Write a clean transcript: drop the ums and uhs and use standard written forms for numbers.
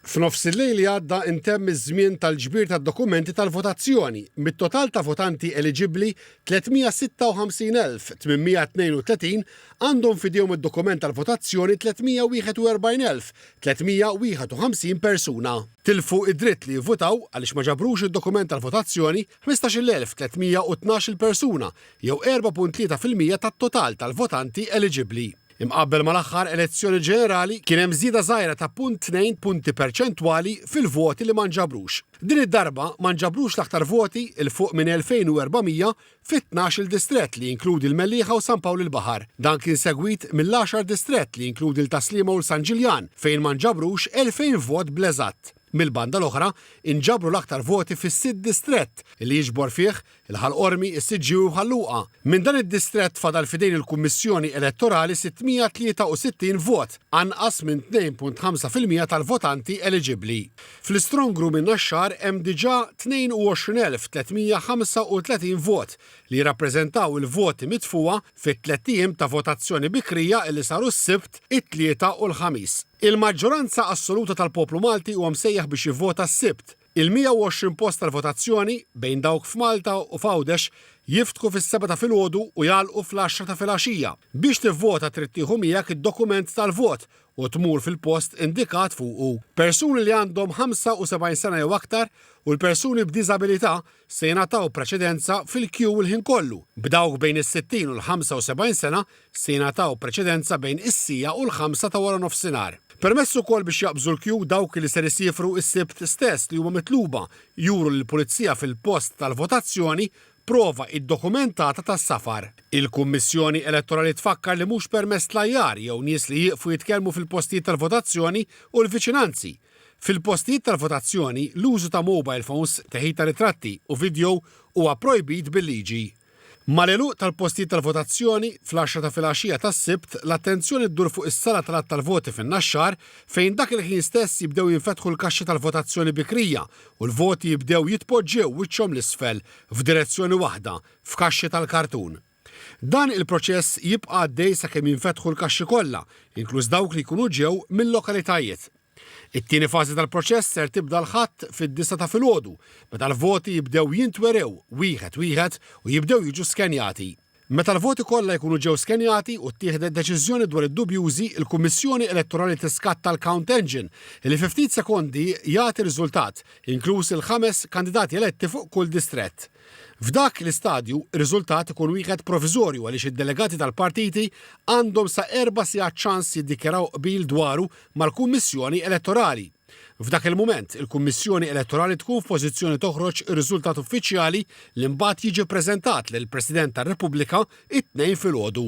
F'nofsillejl li għadda ntemm iż-żmien tal-ġbir tad-dokumenti tal-votazzjoni. Mit-total ta' votanti eliġibbli, 356,832 għandhom f'idejhom id-dokument tal-votazzjoni 341,351 persuna. Tilfu id-dritt li jivvutaw għaliex ma ġabrux id-dokument tal-votazzjoni 15,312-il persuna jew 4.3% tat-total tal-votanti eliġibbli. Imqabbel mal-aħħar elezzjoni ġenerali, kien hemm żieda żgħira ta' punt tnejn punti perċentwali fil-voti li ma nġabrux. Din id-darba, ma nġabrux l-aktar voti, 'il fuq minn 2,400, fit-tnax-il distrett li jinkludi l-Mellieħa u San Pawl il-Baħar. Dan kien segwit mill-għaxar distrett li jinkludi l-Tas-Sliema u l-San Ġiljan, fejn ma nġabrux 2,000 vot bl-eżatt. Mill-banda l-oħra, inġabru l-aktar voti fis-sitt distrett, li jiġbor fih il-Ħal Qormi, is-Siġġiewi u Ħal Luqa. Minn dan id-distrett fadal f'idejn il-Kummissjoni Elettorali 663 vot, anqas minn 2.5% tal-votanti eliġibbli. Fl-Strong Room in-Naxxar hemm diġà 22,335 vot, li jirrappreżentaw il-voti mitfugħa fit-tlett ijiem ta' votazzjoni bikrija li saru s-Sibt, it-Tlieta u l-Ħamis. Il-maġġoranza assoluta tal-poplu Malti huwa msejjaħ biex jivvota s-Sibt, Il-120 post tal-votazzjoni, bejn dawk f'Malta u f'Għawdex, jiftħu fis-sebgħa ta' filgħodu u jagħlqu fl-għaxra ta' filgħaxija. Biex tivvota trid tieħu miegħek id-dokument tal-vot u tmur fil-post indikat fuqu. Persuni li għandhom 75 sena jew aktar u l-persuni b'diżabilità se jingħataw preċedenza fil-kju l-ħin kollu, b'dawk bejn is-60 u l-75 sena se jingħataw preċedenza bejn is-siegħa u l-ħamsa ta' waranofsinhar. Permess ukoll biex jaqbżu l-kju dawk li ser isiefru s-Sibt stess li huma mitluba juru lill-Pulizija fil-post tal-votazzjoni prova iddokumentata tas-safar. Il-Kummissjoni Elettorali tfakkar li mhux permess tlajjar jew nies li jieqfu jitkellmu fil-postijiet tal-votazzjoni u l-viċinanzi. Fil-postijiet tal-votazzjoni, l-użu ta' mobile phones, teħid ta' ritratti u vidjow huwa projbit bil-liġi. Mal-għeluq tal-postijiet tal-votazzjoni, fl-għaxra ta' filgħaxija tas-Sibt, l-attenzjoni ddur fuq is-sala tal-għadd tal-voti fin-Naxxar fejn dak il-ħin stess jibdew jinfetħu l-kaxxi tal-votazzjoni bikrija u l-voti jibdew jitpoġġew wiċċhom 'l isfel f'direzzjoni waħda f'kaxxi tal-kartun. Dan il-proċess jibqa' għaddej sakemm jinfetħu l-kaxxi kollha, inkluż dawk li jkunu ġew mil-lokalitajiet. It-tieni fażi tal-proċess ser tibda l-Ħadd fid-disgħa ta' filgħodu, meta l-voti jibdew jintwerew wieħed wieħed u jibdew jiġu skenjati. Meta l-voti kollha jkunu ġew skenjati u ttieħdet deċiżjoni dwar id-dubjużi, il-Kummissjoni Elettorali tiskatta l-count engine li fi ftit sekondi jagħti riżultat, inkluż il-ħames kandidati eletti fuq kull distrett. F'dak l-istadju, ir-riżultat ikun wieħed proviżorju għaliex id-delegati tal-partiti għandhom sa erba' sigħat ċans jiddikjaraw qbil dwaru mal-Kummissjoni Elettorali. F'dak il-mument, il-Kummissjoni Elettorali tkun f'pożizzjoni toħroġ ir-riżultat uffiċjali li mbagħad jiġi ppreżentat lill-President tar-Repubblika t-Tnejn filgħodu.